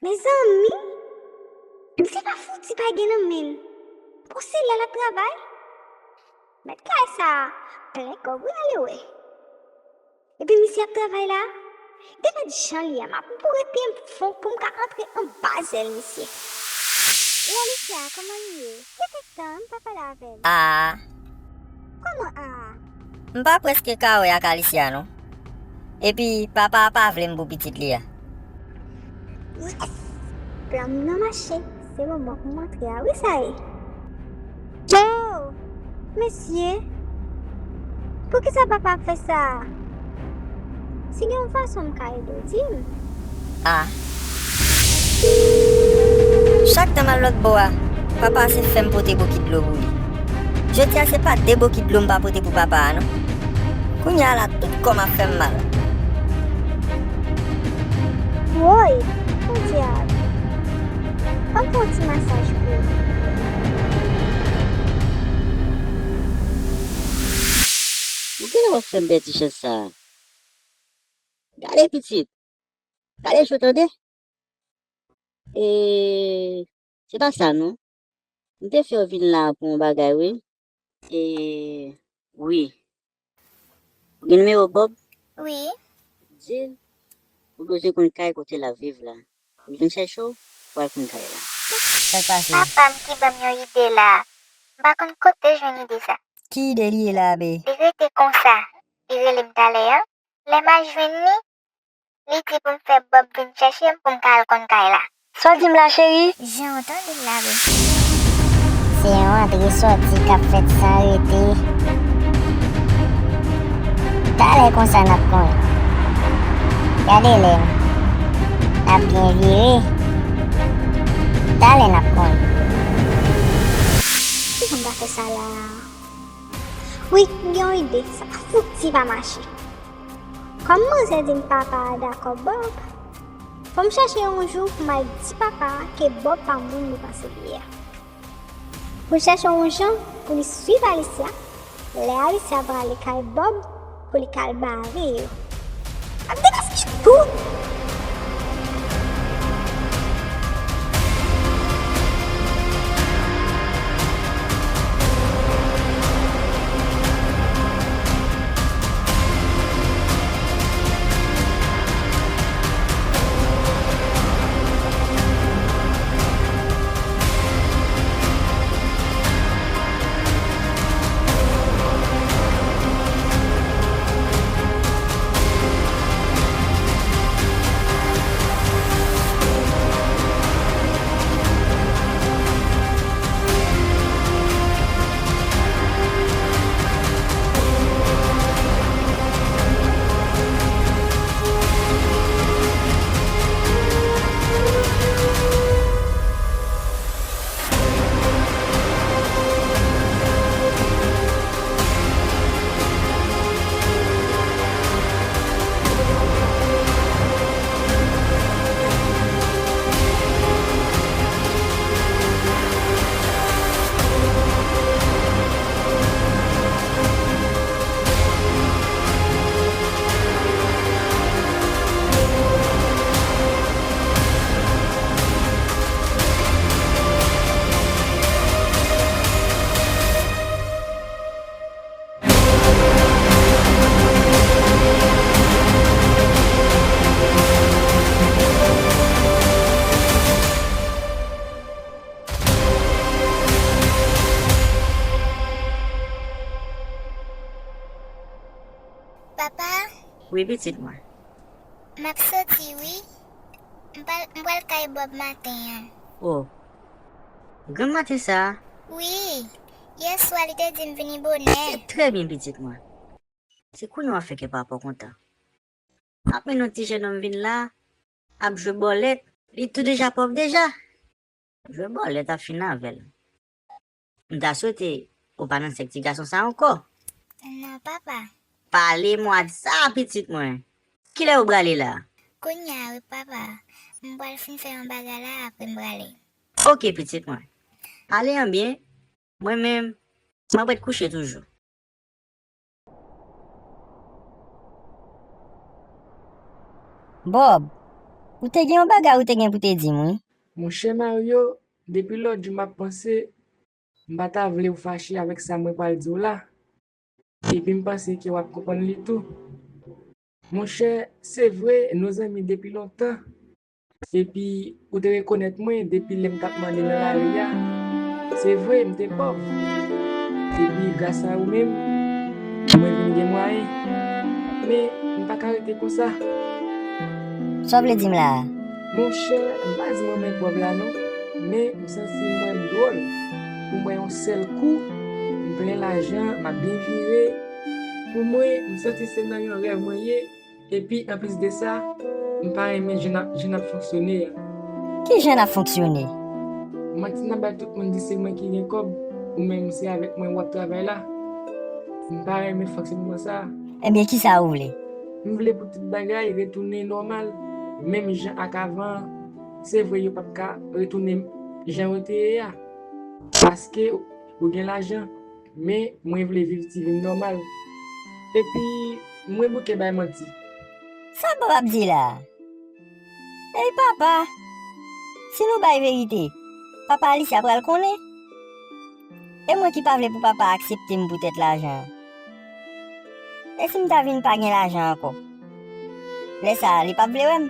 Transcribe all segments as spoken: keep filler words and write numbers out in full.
Mezanmi, misye pa fouti pa gen nan men l. Bon, se lè l ap travay. Mèt kay sa a plen kòb wi, ale wè. Epi misye ap travay la. Gade jan l ye a, m ap boure pye m fon pou m ka antre anba zèl misye. E Alicia, kòman l ye? Gen kèk tan, m pa pale avè l. A. Kòman a? M pa prèske ka wè ak Alicia, non. Epi, papa a pa vle m pou pitit li a. Yes! Plan m nan mache. Se moman pou m antre a wi, sa ye. Oh! Mesye! Poukisa papa ap fè sa a? Si gen yon fason m ka ede w, di m. A. Chak tan m al lòt bò a, papa se fè m pote bokit dlo pou li. Jodi a se pa de bokit dlo m pa pote pou papa a, non. Kounye a la, tout kò m ap fè m mal. Woy! Podyab! Ban m fè yon ti masaj pou ou. Poukisa w ap fè m pèdi chans sa a? Gade pitit. Gade cho tande. E, se pa sa non. M te fè w vin la pou yon bagay wi. E, wi. Ou gen nimewo Bob? Wi. Di l ou bezwen konn kay kote l ap viv la. Li vin chèche w, w al konn kay la. Sa k pase? Papa m ki ban m yon ide la. M pa konn kote l jwenn ide sa. Ki ide li ye la, be? Li rete konsa. Li rele m talè an. Lè m al jwenn li, li di pou m fè Bob vin chèche m pou m ka al konn kay la. Sa w di m la, cheri? Jan w tande l la, be. Se yon antre sòti k ap fèt san rete. Talè konsa n ap konnen. Gade lè n ap byen vire. Talè n ap konnen. Kijan m ka fè sa la? Wi, m gen yon ide. Sa pa fouti pa mache. Kòm manzè di m papa a dakò Bob, fò m chèche yon jou pou m al di papa a ke Bob pa moun li panse li ye a. Pou l chèche yon jan pou li swiv Alicia, lè Alicia prale kay Bob pou li ka al bare yo. M ap degaske tout! Papa? Wi, pitit mwen. M ap soti, wi. M pral, m pral kay Bob maten an. Oh. Granm maten sa a? Wi. Yè swa, li te di m vini bonè. Se trè byen, pitit mwen. Se kounye a w ap fè kè papa w kontan. M ap mennen yon ti jennonm vin la, ap jwe bòlèt, li tou deja pòv deja. Jwe bòlèt ap fin avè l. M ta swete ou pa nan sèk ti gason sa ankò. Non, papa. Pale mwa di sa, pitit mwen. Kilè ou prale la? Kounye a wi, papa. M pral fin fè yon bagay la, apre m prale. Oke, pitit mwen. Ale an byen. Mwen menm, m ap ret kouche toujou. Bob, Ou te gen yon bagay ou te gen pou te di m, wi. Monchè Mario, depi lòt jou m ap panse, m pa ta vle ou fache avèk sa mwen pral di w la. Epi m panse ke w ap konprann li tou. Monchè, se vre, nou zanmi depi lontan. Epi, ou te rekonèt mwen depi lè m t ap mande nan lari a. Se vre, m te pòv. Epi, gras a ou menm, mwen vin gen mwayen. Men, m pa ka rete konsa. Sa w vle di m la a? Monchè, m pa di mwen mwen pòv la non, men m santi mwen m dwòl. Pou mwen yon sèl kou, m plen lajan, m ap byen vire. Pou mwen, m santi se nan yon rèv mwen ye. Epi, anplis de sa, m pa renmen jan n ap, jan n ap fonksyone a. Ki jan n ap fonksyone? Manti n ap bay tout moun di se mwen ki gen kòb, ou menm se avèk mwen w ap travay la. M pa renmen fonksyonman sa a. Ebyen, kisa ou vle? M vle pou tout bagay retounen nòmal, menm jan ak avan an. Se vre, yo p ap ka retounen jan yo te ye a, paske ou gen lajan, men mwen vle viv ti vi m nòmal. Epi, mwen bouke bay manti. Sa Bob ap di la a? Ey papa! Si nou bay verite, papa Alicia pral konnen. E mwen ki pa vle pou papa aksepte m poutèt lajan an. E si m ta vin pa gen lajan ankò? Lè sa a, li p ap vle wè m.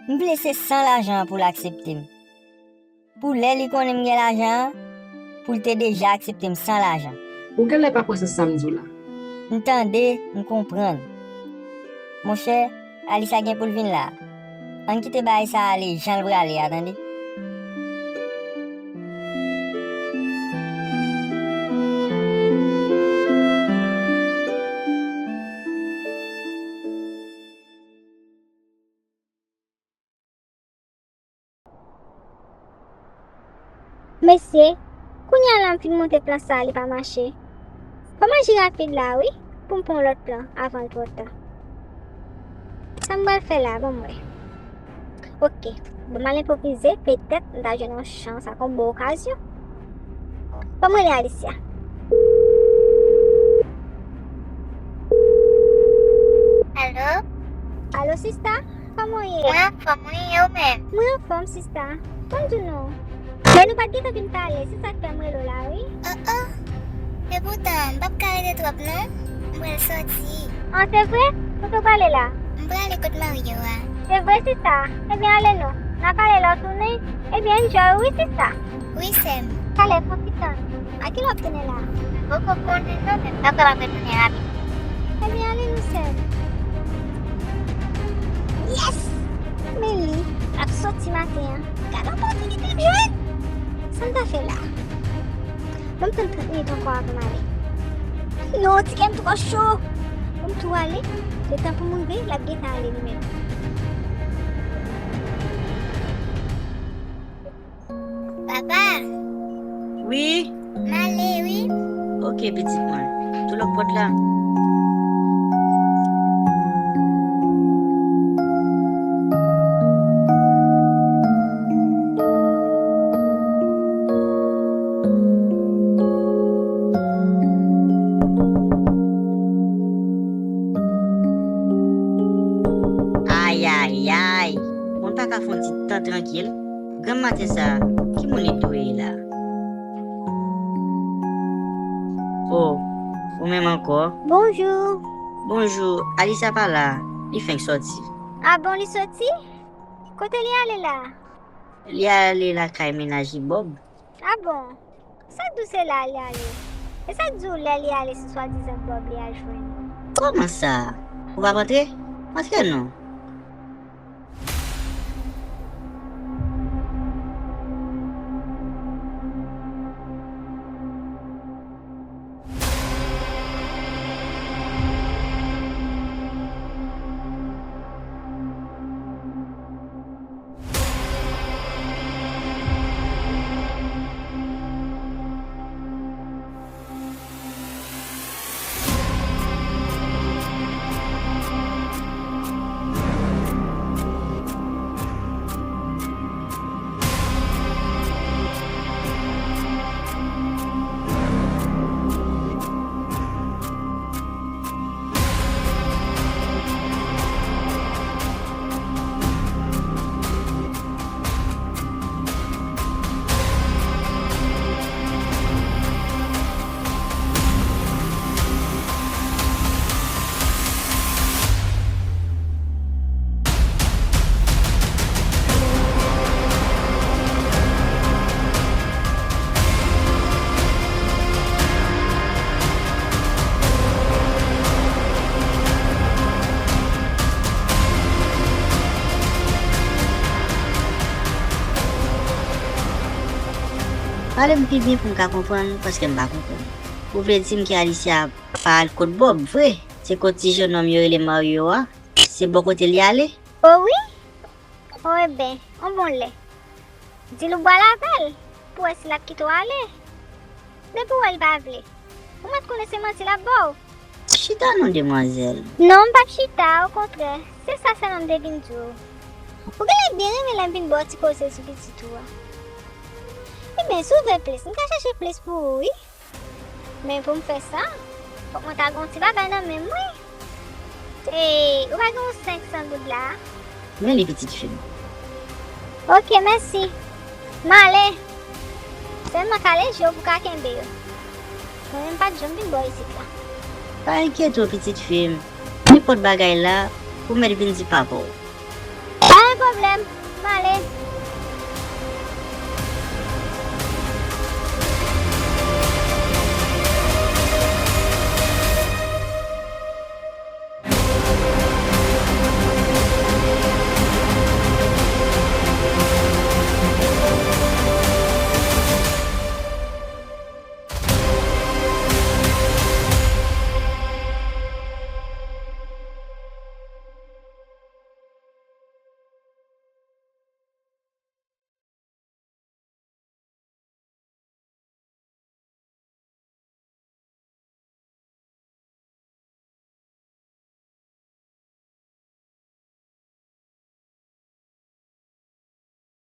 M vle se san lajan an pou l aksepte m. Pou lè li konnen m gen lajan an, pou l te deja aksepte m san lajan. Ou genlè pa kwè sa m di w la. M tande, m konprann. Monchè, Alisa gen pou l vin la. Ann kite bagay sa a ale jan l prale a, tande. Mesye, kounye a la m fin monte plan sa a, li pa mache. Fò m aji rapid la wi, pou m pran yon lòt plan avan l twò ta. Sa m pral fè la, ban m wè. Oke, ban m al enpwovize, petèt m ta jwenn yon chans ak yon bon okazyon. Ban m rele Alicia. Alo? Alo, sista? Kòman w ye? Mwen anfòm, wi, e ou menm? Mwen anfòm, sista. Ban m di w non. Men nou pa t gentan fin pale, se sa k fè m rele w la, wi. Oh, oh. Epoutan, m p ap ka rete twòp, non. M pral sòti. An, se vre? Kote w prale la? M prale kot Mario a. Se vre, sista? Ebyen, ale non. N a pale lè w tounen. Ebyen, enjoy, wi, sista. Wi, sè m. Talè, pran ti tan. A kilè w ap tounen la? M poko konnen non, men m pa kwè m ap retounen rapid. Ebyen, ale non, sè m. Yes! Men li, l ap sòti maten an. Gad opòtinite l jwenn! Sa m ta fè la? Ban m tann trant minit ankò avan m ale. Non, ti kè m twò cho! Ban m tou ale, letan pou m rive, l ap gentan ale li menm. Papa! Wi? M ale wi. Oke, pitit mwen. Tou lòk pòt la. Ayayay! Moun pa ka fè yon ti tan trankil? Granm maten sa a, ki moun li dwe ye la? Oh, ou menm ankò? Bonjou. Bonjou, Alisa pa la, li fenk sòti. A bon, li sòti? Kote li ale la? Li ale lakay mennaj li Bob. A bon? Sa k di w se la li ale? E sa k di w lè li ale se swadizan Bob li al jwenn? Kòman sa? Ou p ap antre? Antre non. Pale m pi byen pou m ka konprann, paske m pa konprann. Ou vle di m ke Alicia pa al kot Bob, vre? Se kot ti jennonm yo rele Mario a? Se bò kote l li ale? O wi? O ebyen, on bon lè. Di l ou pral avè l, pou wè si l ap kite w ale. Depi w wè l pa vle, ou mèt konnen se manti l ap ba w. Chita non, demwazèl. Non, m p ap chita, okontrè, se sa sèlman m te vin di w. Ou genlè byen renmen lè m vin ba w ti koze sou pitit ou a. Ebyen, si w vle plis, m ka chèche plis pou ou, wi. Men pou m fè sa, fòk mwen ta gen yon ti bagay nan men m, wi. E, ou pa gen yon senk san goud la? Men li, pitit fi m. Oke, mèsi. M ale. Sèlman kale je w pou w ka kenbe yo. Mwen menm m pa t janm vin bò isit la. Pa enkyete w, pitit fi m. Nenpòt bagay la, ou mèt vin di papa w. Pa gen pwoblèm.